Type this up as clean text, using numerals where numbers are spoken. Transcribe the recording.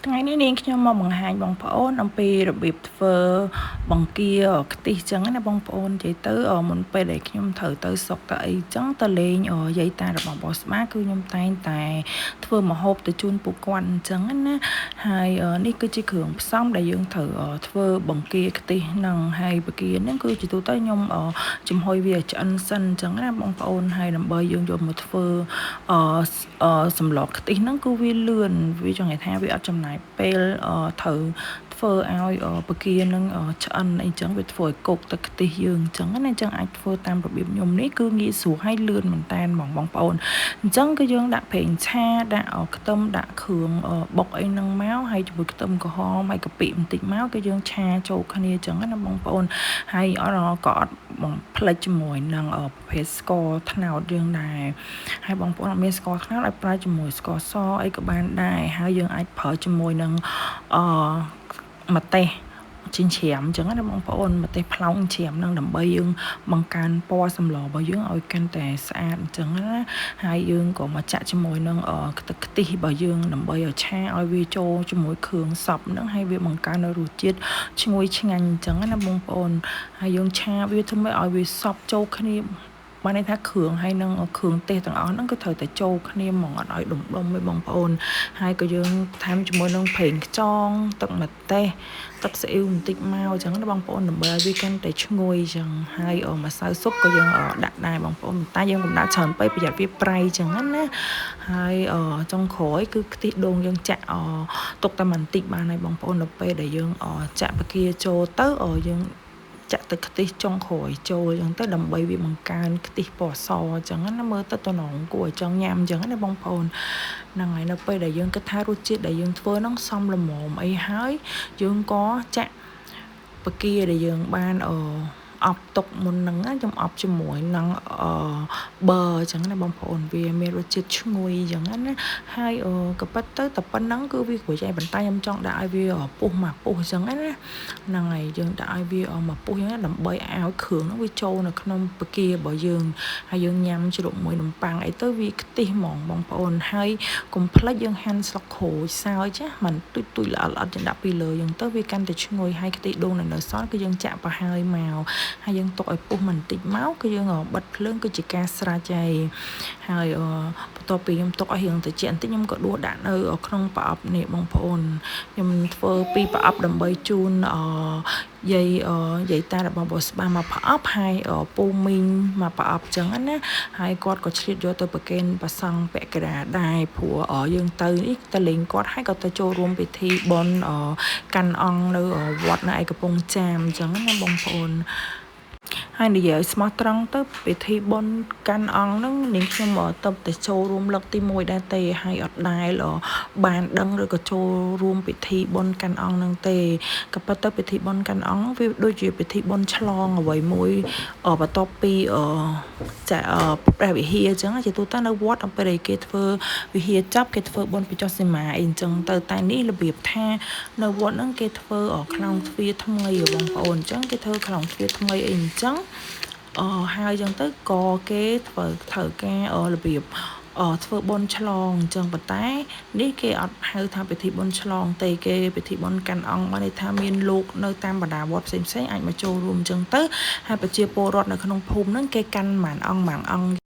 ថ្ងៃនេះនាងខ្ញុំមកបង្ហាញបងប្អូនអំពីរបៀបធ្វើបង្គាខ្ទិះចឹងណាបងប្អូននិយាយទៅមុនពេលដែលខ្ញុំត្រូវទៅស្រុកទៅអីចឹងទៅលេងយាយតារបស់បោះស្បាគឺខ្ញុំតែងតែធ្វើម្ហូបទៅជូនពួកគាត់អញ្ចឹងណាហើយនេះគឺជាគ្រឿងផ្សំដែលយើងត្រូវធ្វើបង្គាខ្ទិះហ្នឹងហើយបង្គាហ្នឹងគឺជាទូទៅខ្ញុំចំហុយវាឲ្យឆ្អិនសិនអញ្ចឹងណាបងប្អូនហើយដើម្បីយើងយកមកធ្វើសម្លខ្ទិះហ្នឹងគឺវាលឿនវាចង់និយាយថាវាអត់ចំណាយពេលត្រូវធ្វើឲ្យពគានឹងឆ្អិនអីចឹងវាធ្វើឲ្យគោកទឹកខ្ទិះយើងអញ្ចឹងណាអញ្ចឹងអាចធ្វើតាមរបៀបខ្ញុំនេះគឺងាយស្រួលហើយលឿនមែនតែនហ្មងបងប្អូនអញ្ចឹងគឺយើងដាក់ប្រេងឆាដាក់ខ្ទឹមដាក់គ្រឿងបុកអីហ្នឹងមកហើយជាមួយខ្ទឹមក្រហមហើយកាពិបន្តិចមកគឺយើងឆាចូលគ្នាអញ្ចឹងណាបងប្អូនហើយអត់ក៏អត់បងផ្លិចជាមួយនឹងប្រភេទស្ករត្នោតយើងដែរហើយបងប្អូនអត់មានស្ករត្នោតឲ្យប្រើជាមួយស្ករសអីក៏បានដែរហើយយើងអាចប្រើជាមួយនឹងអឺម្ទេសចិញ្ច្រាំអញ្ចឹងណាបងប្អូនម្ទេសផ្លោងច្រាមនឹងដើម្បីយើងបង្កើនពណ៌សម្លរបស់យើងឲ្យកាន់តែស្អាតអញ្ចឹងណាហើយយើងក៏មកចាក់ជាមួយនឹងទឹកខ្ទិះរបស់យើងដើម្បីឲ្យឆាឲ្យវាចូលជាមួយគ្រឿងសព្វហ្នឹងហើយវាបង្កើននូវរសជាតិឈ្ងុយឆ្ងាញ់អញ្ចឹងណាបងប្អូនហើយយើងឆាវាធ្វើម៉េចឲ្យវាសព្វចូលគ្នាបានន័យថាគ្រឿងហើយនឹងគ្រឿងទេសទាំងអស់ហ្នឹងគឺត្រូវតែចូលគ្នាហ្មងអត់ឲ្យដុំដុំទេបងប្អូនហើយក៏យើងថែមជាមួយនឹងប្រេងខ្យងទឹកម្ទេសទឹកស៊ីអ៊ីវបន្តិចមកអញ្ចឹងណាបងប្អូនដើម្បីឲ្យវាកាន់តែឈ្ងុយអញ្ចឹងហើយម្សៅស៊ុបក៏យើងដាក់ដែរបងប្អូនតែយើងកុំដាក់ច្រើនពេកប្រយ័ត្នវាប្រៃអញ្ចឹងណាហើយចុងក្រោយគឺខ្ទិះដូងយើងចាក់ទុកតែបន្តិចបានហើយបងប្អូនដល់ពេលដែលយើងចាក់បង្គាចូលទៅយើងចាក់ទឹកខ្ទិះចុងក្រោយចូលអញ្ចឹងទៅដើម្បីវាបង្កើនខ្ទិះពណ៌សអញ្ចឹងណាមើលទៅតំណងគួរឲ្យចង់ញ៉ាំអញ្ចឹងណាបងប្អូនហ្នឹងហើយនៅពេលដែលយើងគិតថារសជាតិដែលយើងធ្វើហ្នឹងសមល្មមអីហើយយើងក៏ចាក់បកាដែលយើងបានអអប់ទុកមុនហ្នឹងខ្ញុំអប់ជាមួយនឹងអប័រអញ្ចឹងណាបងប្អូនវាមានរសជាតិឈ្ងុយអញ្ចឹងណាហើយក៏ប៉ិតទៅតែប៉ុណ្្នឹងគឺវាគ្រួចឯងប៉ុន្តែខ្ញុំចង់ដាក់ឲ្យវាពុះមកពុះអញ្ចឹងណាហ្នឹងហើយយើងដាក់ឲ្យវាមកពុះអញ្ចឹងដើម្បីឲ្យគ្រឿងហ្នឹងវាចូលនៅក្នុងពគារបស់យើងហើយយើងញ៉ាំជ្រក់មួយនំប៉័ងអីទៅវាខ្ទិះហ្មងបងប្អូនហើយកុំភ្លេចយើងហាន់ស្លឹកក្រូចសើចណាមិនទុយទុយល្អិតល្អិតយើងដាក់ពីលើអញ្ចឹងទៅវាកាន់តែឈ្ងុយហើយខ្ទិះដូងនៅសល់គឺយើងចាក់ប្រហើយមកហើយយើងទុកឲ្យពុះបន្តិចមកគឺយើងបិទភ្លើងគឺជាការស្រេចហើយហើយបន្ទាប់ពីខ្ញុំទុកឲ្យរៀងត្រជាក់បន្តិចខ្ញុំក៏ដួសដាក់នៅក្នុងប្រអប់នេះបងប្អូនខ្ញុំធ្វើពីរប្រអប់ដើម្បីជូនយាយយាយតារបស់បោះស្បាមកប្រអប់ហើយពូមីងមកប្រអប់ចឹងណាហើយគាត់ក៏ឆ្លៀតយកទៅប្រគេនប្រសង់ពាក់កណ្ដាលដែរព្រោះយើងទៅនេះទៅលេងគាត់ហើយក៏ទៅចូលរួមពិធីបុណ្យកាន់អង្គនៅវត្តនៅឯកំពង់ចាមចឹងណាបងប្អូនហើយនិយាយឲ្យស្មោះត្រង់ទៅពិធីបុណ្យកាន់អង្គហ្នឹងនាងខ្ញុំទៅតែចូលរួមលើកទី1ដែរទេហើយអត់ដែលបានដឹងឬក៏ចូលរួមពិធីបុណ្យកាន់អង្គហ្នឹងទេក៏ប៉ុន្តែពិធីបុណ្យកាន់អង្គវាដូចជាពិធីបុណ្យឆ្លងអ្វីមួយបន្ទាប់ពីចាព្រះវិហារអញ្ចឹងជាទូទៅនៅវត្តដល់ពេលដែលគេធ្វើវិហារចប់គេធ្វើបុណ្យបញ្ចុះសីមាអីអញ្ចឹងទៅតែនេះរបៀបថានៅវត្តហ្នឹងគេធ្វើខ្លោងទ្វារថ្មីបងប្អូនអញ្ចឹងគេធ្វើខ្លោងទ្វារថ្មីអីអញ្ចឹងហើយអញ្ចឹងទៅក៏គេធ្វើត្រូវការរបៀបធ្វើបុណ្យឆ្លងអញ្ចឹងប៉ុន្តែនេះគេអត់ហៅថាពិធីបុណ្យឆ្លងទេគេពិធីបុណ្យកាន់អង្គបានន័យថាមានលោកនៅតាមបណ្ដាវត្តផ្សេងផ្សេងអាចមកចូលរួមអញ្ចឹងទៅហើយប្រជាពលរដ្ឋនៅក្នុងភូមិហ្នឹងគេកាន់មួយអង្គមួយអង្គ